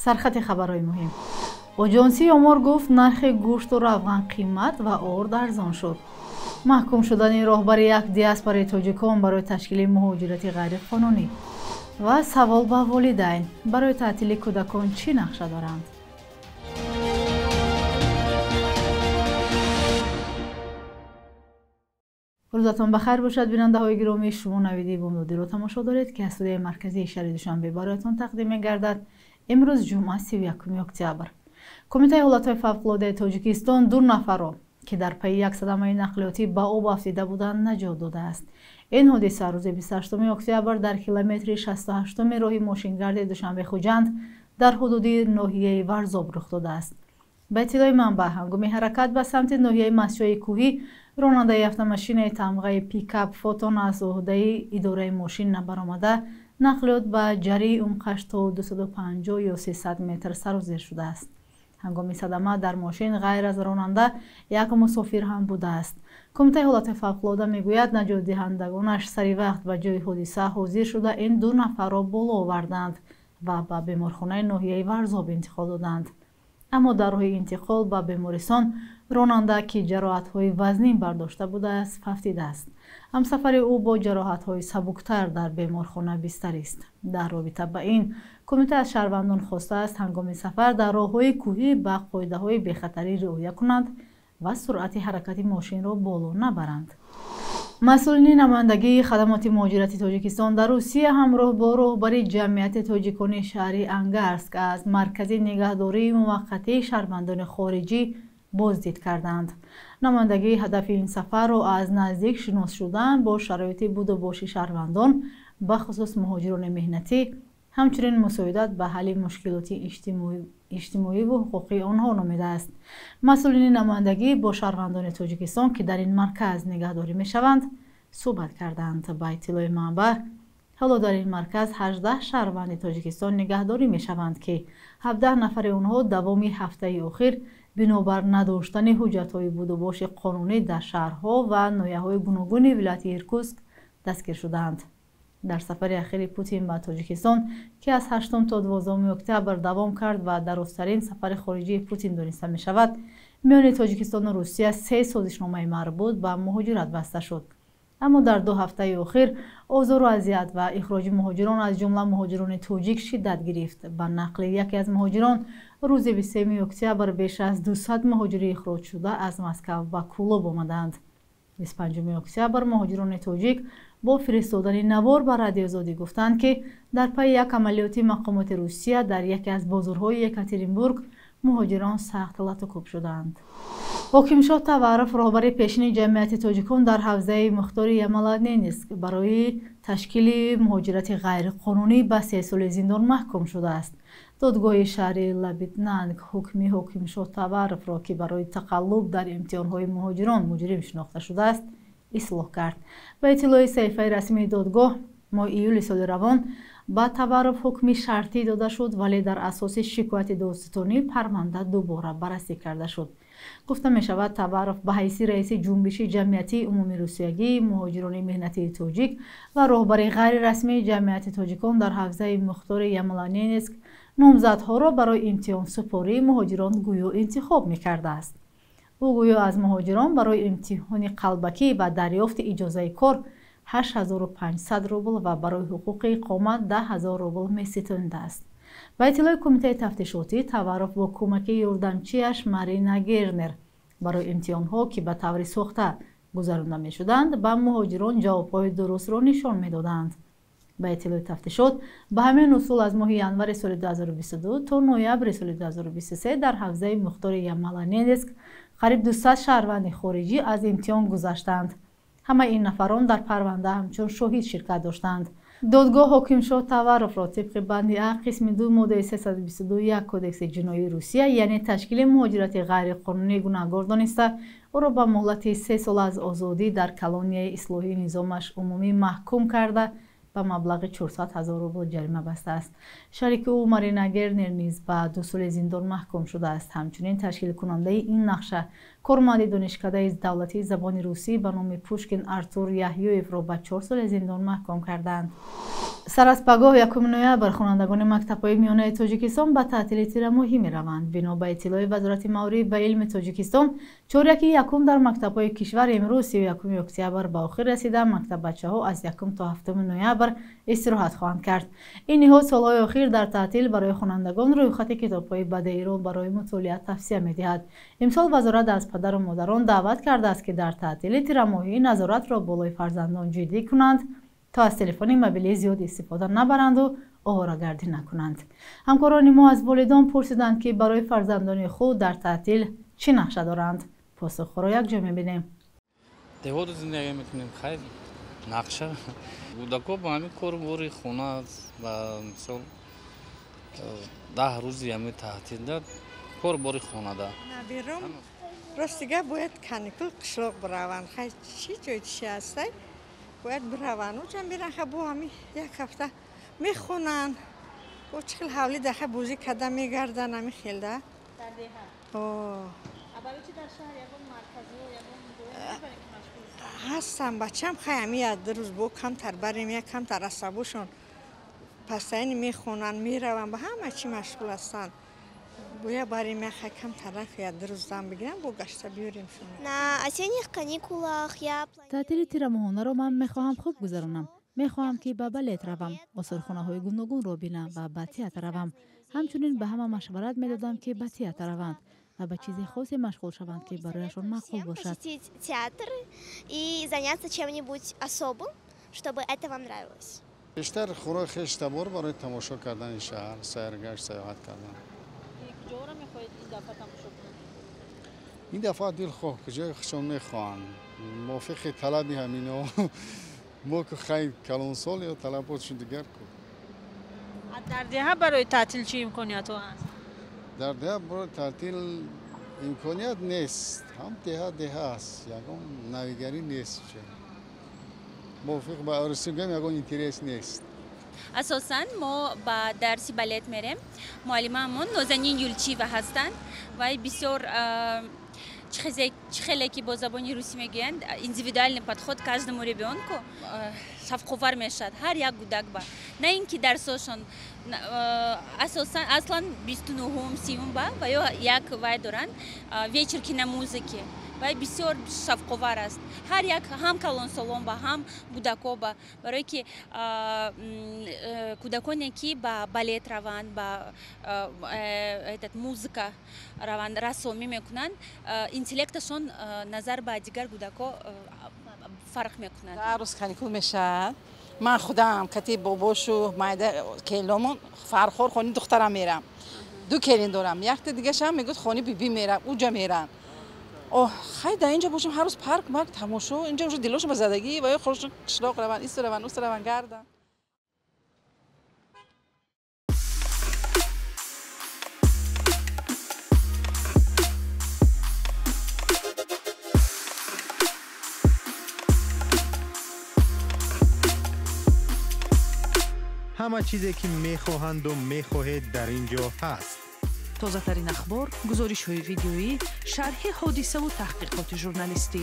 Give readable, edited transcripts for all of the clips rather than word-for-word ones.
Сархати хабарҳои муҳим. Оҷонсии омор гуфт, нархи гӯшту равған қимат ва орд арзон шуд. Маҳкум шудани роҳбари як диаспораи тоҷикон барои ташкили муҳоҷирати ғайриқонунӣ. Ва савол ба волидайн: барои таътили кӯдакон чӣ нақша доранд? Рӯзатон ба хайр бошад, бинандаҳои гиромӣ. Шумо навиди бомдодиро тамошо доред, ки аз студияи марказии шаҳри Душанбе бароятон тақдим мегардад. Имрӯз ҷумъа, 31 октябр. Кумитаи ҳолатҳои фавқулодаи Тоҷикистон 2 нафарро, ки дар пайи як садамаи нақлиётӣ ба об афтида буданд, наҷот додааст. Ин ҳодиса рӯзи 28 октябр дар километри 68 роҳи мошингарди Душанбе-Хуҷанд дар ҳудуди ноҳияи Варзоб рух додааст. Ба иттилои манбаъ, ҳангоми ҳаракат ба самти ноҳияи Мастчои кӯҳӣ ронандаи автомашинаи тамғаи пикап Фотон аз уҳдаи идораи мошин набаромада, нақлиёт ба ҷарии умқаш то 250 ё 300 метр сарозер шудааст. Ҳангоми садама дар мошин ғайр аз ронанда як мусофир ҳам будааст. Кумитаи ҳолати фавқулода мегӯяд, наҷотдиҳандагонаш сари вақт ба ҷои ҳодиса ҳозир шуда, ин 2 нафарро боло оварданд ва ба беморхонаи ноҳияи Варзоб интиқол доданд. Аммо дар роҳи интиқол ба бемористон ронанда, ки ҷароҳатҳои вазнин бардошта будааст, фавтидааст. Ҳамсафари ӯ бо ҷароҳатҳои сабуктар дар беморхона бистарист. Дар робита ба ин кумита аз шаҳрвандон хостааст, ҳангоми сафар дар роҳҳои кӯҳӣ ба қоидаҳои бехатарӣ риоя кунанд ва суръати ҳаракати мошинро боло набаранд. Масъулини намояндагии хадамоти муҳоҷирати Тоҷикистон дар Русия ҳамроҳ бо роҳбари ҷамъияти тоҷикони шаҳри Ангарск аз маркази нигаҳдории муваққатии шаҳрвандони хориҷӣ боздид карданд. Намояндагии ҳадафи ин сафарро аз наздик шинос шудан бо шароити будубоши шаҳрвандон, бахусус муҳоҷирони меҳнатӣ, ҳамчунин мусоидат ба ҳалли мушкилоти иҷтимоиву ҳуқуқии онҳо номидааст. Масъулини намояндагӣ бо шаҳрвандони Тоҷикистон, ки дар ин марказ нигаҳдорӣ мешаванд, суҳбат карданд. Ба иттилои манбаъ, ҳоло дар ин марказ 18 шаҳрванди Тоҷикистон нигаҳдорӣ мешаванд, ки 17 нафари онҳо давоми ҳафтаи охир бинобар надоштани ҳуҷҷатҳои будубоши қонунӣ дар шаҳрҳо ва ноҳияҳои гуногуни вилояти Иркутск дастгир шудаанд. Дар сафари ахири Путин ба Тоҷикистон, ки аз 8 то 12 октябр давом кард ва дарозтарин сафари хориҷии Путин дониста мешавад, миёни Тоҷикистону Русия 3 созишномаи марбут ба муҳоҷират баста шуд. Аммо дар 2 ҳафтаи охир озору азият ва ихроҷи муҳоҷирон, аз ҷумла муҳоҷирони тоҷик, шиддат гирифт. Ба нақли яке аз муҳоҷирон, рӯзи 23 октябр беш аз 200 муҳоҷири ихроҷшуда аз Москав ба Кӯлоб омаданд. 25 октябр муҳоҷирони тоҷик бо фиристодани навор ба Радиоозодӣ гуфтанд, ки дар пайи як амалиёти мақомоти Русия дар яке аз бозорҳои Екатеринбург муҳоҷирон сахт латукӯб шуданд. Ҳокимшоҳ Таваров, роҳбари пешини ҷамъияти тоҷикон дар ҳавзаи мухтори Ямало-Ненецк, барои ташкили муҳоҷирати ғайриқонунӣ ба 3 соли зиндон маҳкум шудааст. Додгоҳи шаҳри Лабитнанг ҳукми Ҳокимшоҳ Таваровро, ки барои тақаллуб дар имтиҳонҳои муҳоҷирон муҷрим шинохта шудааст, ислоҳ кард. Ба иттилои саҳифаи расмии додгоҳ, моҳи июли соли равон ба Таваров ҳукми шартӣ дода шуд, вале дар асоси шикояти додситонӣ парванда дубора баррасӣ карда шуд. Гуфта мешавад, Таваров ба ҳайси раиси ҷунбиши ҷамъиятии умумирусиягии муҳоҷирони меҳнатии тоҷик ва роҳбари ғайрирасмии ҷамъияти тоҷикон дар ҳавзаи мухтори Ямало-Ненецк номзадҳоро барои имтиҳонсупории муҳоҷирон гӯё интихоб мекардааст. Ӯ гӯё аз муҳоҷирон барои имтиҳони қалбакӣ ва дарёфти иҷозаи кор 8500 рубл ва барои ҳуқуқи иқомат 10 000 рубл меситондааст. Ба иттилои кумитаи тафтишотӣ, Таваров бо кӯмаки ёрдамчиаш Марина Гернер барои имтиҳонҳо, ки ба таври сохта гузаронда мешуданд, ба муҳоҷирон ҷавобҳои дурустро нишон медоданд. Ба иттилои тафтишот, ба ҳамин усул аз моҳи январи соли 2022 то ноябри соли 2023 дар ҳавзаи мухтори Ямало-Ненецк қариб 200 шаҳрванди хориҷӣ аз имтиҳон гузаштанд. Ҳамаи ин нафарон дар парванда ҳамчун шоҳид ширкат доштанд. Додгоҳ Ҳокимшоҳ Таваровро тибқи банди А қисми 2 моддаи 322.1 Кодекси ҷиноии Русия, яъне ташкили муҳоҷирати ғайриқонунӣ, гунаҳгор дониста, ӯро ба муҳлати 3 сол аз озодӣ дар колонияи ислоҳии низомаш умумӣ маҳкум карда, ба маблағи 400 000 рубл ҷарима бастааст. Шарики ӯ Марина Гернер низ ба 2 соли зиндон маҳкум шудааст. Ҳамчунин ташкилкунандаи ин нақша, Корманди донишкадаи давлатии забони русӣ ба номи Пушкин Артур Яҳёевро ба 4 соли зиндон маҳкум карданд. Сар аз пагоҳ 1 ноябр хонандагони мактабҳои миёнаи Тоҷикистон ба таътили тирамоҳӣ мераванд. Бино ба иттилои Вазорати маориф ва илми Тоҷикистон, чоряки якум дар мактабҳои кишвар имрӯз 31 октябр ба охир расида, мактаббачаҳо аз 1 то 7 ноябр истироҳат хоҳанд кард. Ин ниҳод солҳои охир дар таътил барои хонандагон рӯйхати китобҳои бадеиро барои мутолиа тавсия медиҳад. Имсол вазорат аз падару модарон даъват кардааст, ки дар таътили тирамоҳӣ назоратро болои фарзандон ҷиддӣ кунанд, то аз телефони мобилӣ зиёд истифода набаранду оворагардӣ накунанд. Ҳамкорони мо аз волидон пурсиданд, ки барои фарзандони худ дар таътил чӣ нақша доранд. Посухҳоро якҷо мебинем. Деҳоту зиндагӣ мекунем, хайр, нақша. Кӯдако ба ҳамин кору бори хона, ба мисол 10 рӯзи ҳамин таътилда кор бори хонада. Набирам рости гап бояд каникул қишлоқ бираванд. Хайр, чӣ ҷой чӣ ҳастай? Бояд бираванд. Уҷа меран, ха бо ҳамин як ҳафта мехонанд. Бо чӣ хел ҳавли даха бозӣ карда мегарданд ҳамин хелда. Дар деҳа? О. А барои чӣ дар шаҳр ягон марказҳо, ягон ҷое мебаред, ки машғул ҳастам? Бачам хай ҳамин як ду рӯз бо камтар барем, як камтар асабошон пастаяни мехонанд, мераванд, ба ҳама чӣ машғул ҳастанд. Бояд барем як хай камтар як ду рӯз дам бигирам, бо гашта биёрем шумо. На осенних каникулах я Таътили тирамоҳонаро ман мехоҳам хуб гузаронам. Мехоҳам, ки ба балет равам, осорхонаҳои гуногунро бинам ва ба театр равам. Ҳамчунин ба ҳама машварат медодам, ки ба театр раванд ва ба чизи хосе машғул шаванд, ки барояшон маъқул бошад. Посетить театр и заняться чем-нибудь особым, чтобы это вам нравилось. Бештар хӯроки хештабор барои тамошо кардани шаҳр, сайргашт, сайёҳат кардан. Куҷоро мехоҳед ин дафъа тамошо кунед? Ин дафъа дилхоҳ куҷои худшон мехоҳанд, мувофиқи талаби ҳамино. Мо ки хай калонсол ё талаботшон дигар ку. Дар деҳа барои таътил чӣ имкониятҳо ҳаст? Дар деҳа барои таътил имконият нест. Ҳам деҳа деҳа аст, ягон навигарӣ нест. Мувофиқ ба арӯсӣ гӯем, ягон интерес нест. Асосан мо ба дарси балет мерем. Муаллимаамон Нозанин Юлчиева ҳастанд ва бисёр чӣ хеле ки бо забони русӣ мегӯянд, индивидуальный подход к каждому ребенку, шавқовар мешавад ҳар як кӯдак ба. На ин ки дарсошон асосан аслан 29-ум, 30-ум ба ва ё як вай доранд вечер киномузыки. Вай бисёр шавқовар аст. Ҳар як ҳам калонсолон ба, ҳам кӯдако ба. Барое ки кӯдаконе ки ба балет раванд, ба этот музыка раванд, рассомӣ мекунанд, интеллекташон назар ба дигар кӯдако фарқ мекунад. Ҳар рӯз каникул мешавад. Ман худам кати бобошу майда келомон Фархор хони духтарам мерам. Ду келин дорам. Якта дигашам мегӯяд хони биби мерам, уҷа мерам. Оҳ, хай дар инҷо бошем, ҳар рӯз парк, марк, тамошо, инҷо уже дилошон ба задагӣ ва ё худшон қишлоқ раванд, исту раванд, усту раванд, гарданд. Ҳама чизе ки мехоҳанду мехоҳед дар ин ҷо ҳаст. Тозатарин ахбор, гузоришҳои видеоӣ, шарҳи ҳодисаву таҳқиқоти журналистӣ.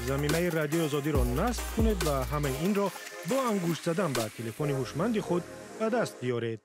Замимаи Радиои Озодиро насб кунед ва ҳамаи инро бо ангушт задан ба телефони ҳушманди худ ба даст биёред.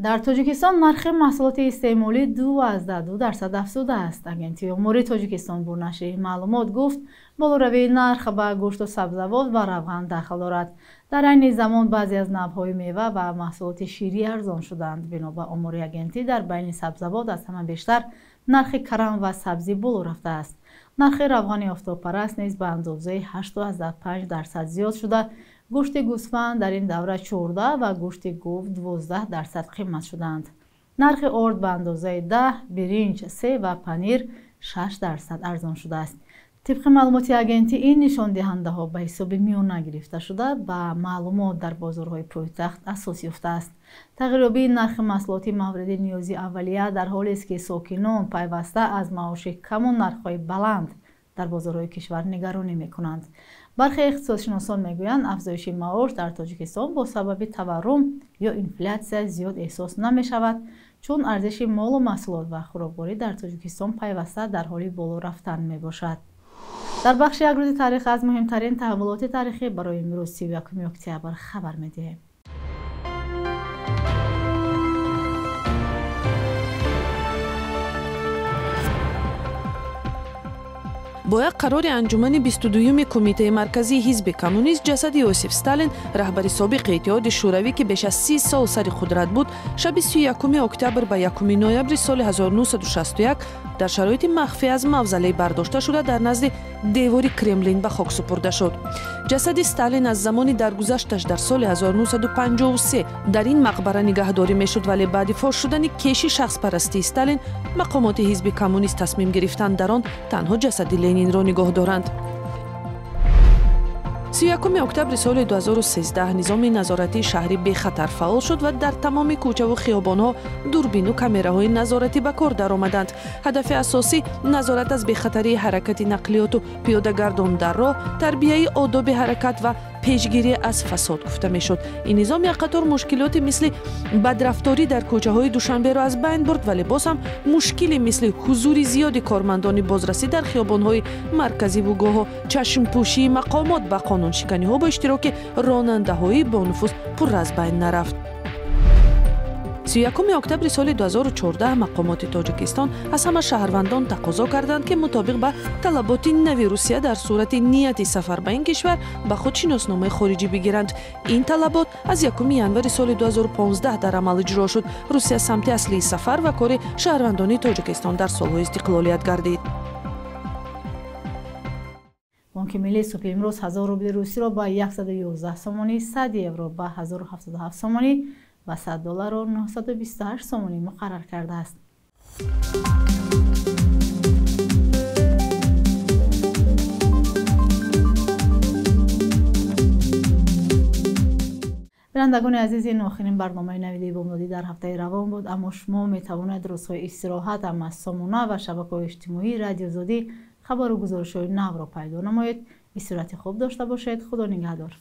Дар Тоҷикистон нархи маҳсулоти истеъмолӣ 2,2% афзудааст. Агентии омори Тоҷикистон бо нашри маълумот гуфт, болоравии нарх ба гӯшту сабзавот ва равған дахл дорад. Дар айни замон баъзе аз навъҳои мева ва маҳсулоти ширӣ арзон шуданд. Бино ба омори агентӣ, дар байни сабзавот аз ҳама бештар нархи карам ва сабзӣ боло рафтааст. Нархи равғани офтобпараст низ ба андозаи 8,5% зиёд шуда, гӯшти гӯсфанд дар ин давра 14 ва гӯшти гов 12% қимат шуданд. Нархи орд ба андозаи 10, биринҷ 3 ва панир 6% арзон шудааст. Тибқи маълумоти агентӣ, ин нишондиҳандаҳо ба ҳисоби миёна гирифта шуда, ба маълумот дар бозорҳои пойтахт асос ёфтааст. Тағйирёбии нархи маҳсулоти мавриди ниёзи аввалия дар ҳолест, ки сокинон пайваста аз маоши каму нархҳои баланд дар бозорҳои кишвар нигаронӣ мекунанд. Бархе иқтисодшиносон мегӯянд, афзоиши маош дар Тоҷикистон бо сабаби таваррум ё инфлятсия зиёд эҳсос намешавад, Чун арзиши молу маҳсулот ва хӯрокворӣ дар Тоҷикистон пайваста дар ҳоли боло рафтан мебошад. Дар бахши як рӯзи таърих аз муҳимтарин таҳаввулоти таърихӣ барои имрӯз 31 октябр хабар медиҳем. Бо як қарори анҷумани 22-юми Кумитаи марказии ҳизби коммунист ҷасади Иосиф Сталин, раҳбари собиқи Иттиҳоди Шӯравӣ, ки беш аз 30 сол сари қудрат буд, шаби 31 октябр ба 1 ноябри соли 1961 дар шароити махфӣ аз мавзалей бардошта шуда дар назди девори Кремлин ба хок супурда шуд. Ҷасади Сталин аз замони даргузашташ дар соли 1953 дар ин мақбара нигаҳдорӣ мешуд, вале баъди фош шудани кеши шахспарастии Сталин мақомоти ҳизби коммунист тасмим гирифтанд дар он танҳо ҷасади Ленинро нигоҳ доранд. 31 октябри соли 2013 низоми назоратии шаҳри бехатар фаъол шуд ва дар тамоми кӯчаву хиёбонҳо дурбину камераҳои назоратӣ ба кор даромаданд. Ҳадафи асосӣ назорат аз бехатарии ҳаракати нақлиёту пиёдагардон дар роҳ, тарбияи одоби ҳаракат ва пешгирӣ аз фасод гуфта мешуд. Ин низом як қатор мушкилоти мисли бадрафторӣ дар кӯчаҳои Душанберо аз байн бурд, вале боз ҳам мушкиле мисли ҳузури зиёди кормандони бозрасӣ дар хиёбонҳои марказиву гоҳо чашмпӯшии мақомот ба қонуншиканиҳо бо иштироки ронандаҳои бонуфуз пурра аз байн нарафт. 31 октябри соли 2014 мақомоти Тоҷикистон аз ҳама шаҳрвандон тақозо карданд, ки мутобиқ ба талаботи нави Русия дар сурати нияти сафар ба ин кишвар ба худ шиносномаи хориҷӣ бигиранд. Ин талабот аз 1 январи соли 2015 дар амал иҷро шуд. Русия самти аслии сафар ва кори шаҳрвандони Тоҷикистон дар солҳои истиқлолият гардид. Бонки миллии субҳи имрӯз 1000 рубли русиро ба 111 сомонӣ, 100 евро ба 1077 сомонӣ ва 100 долларро 928 сомонӣ муқаррар кардааст. Бинандагони азиз, ин охирин барномаи навиди бомдодӣ дар ҳафтаи равон буд, аммо шумо метавонед рӯзҳои истироҳат ҳам аз сомона ва шабакаҳои иҷтимоии Радио Озодӣ хабару гузоришҳои навро пайдо намоед. Истироҳати хуб дошта бошед. Худо нигаҳдор.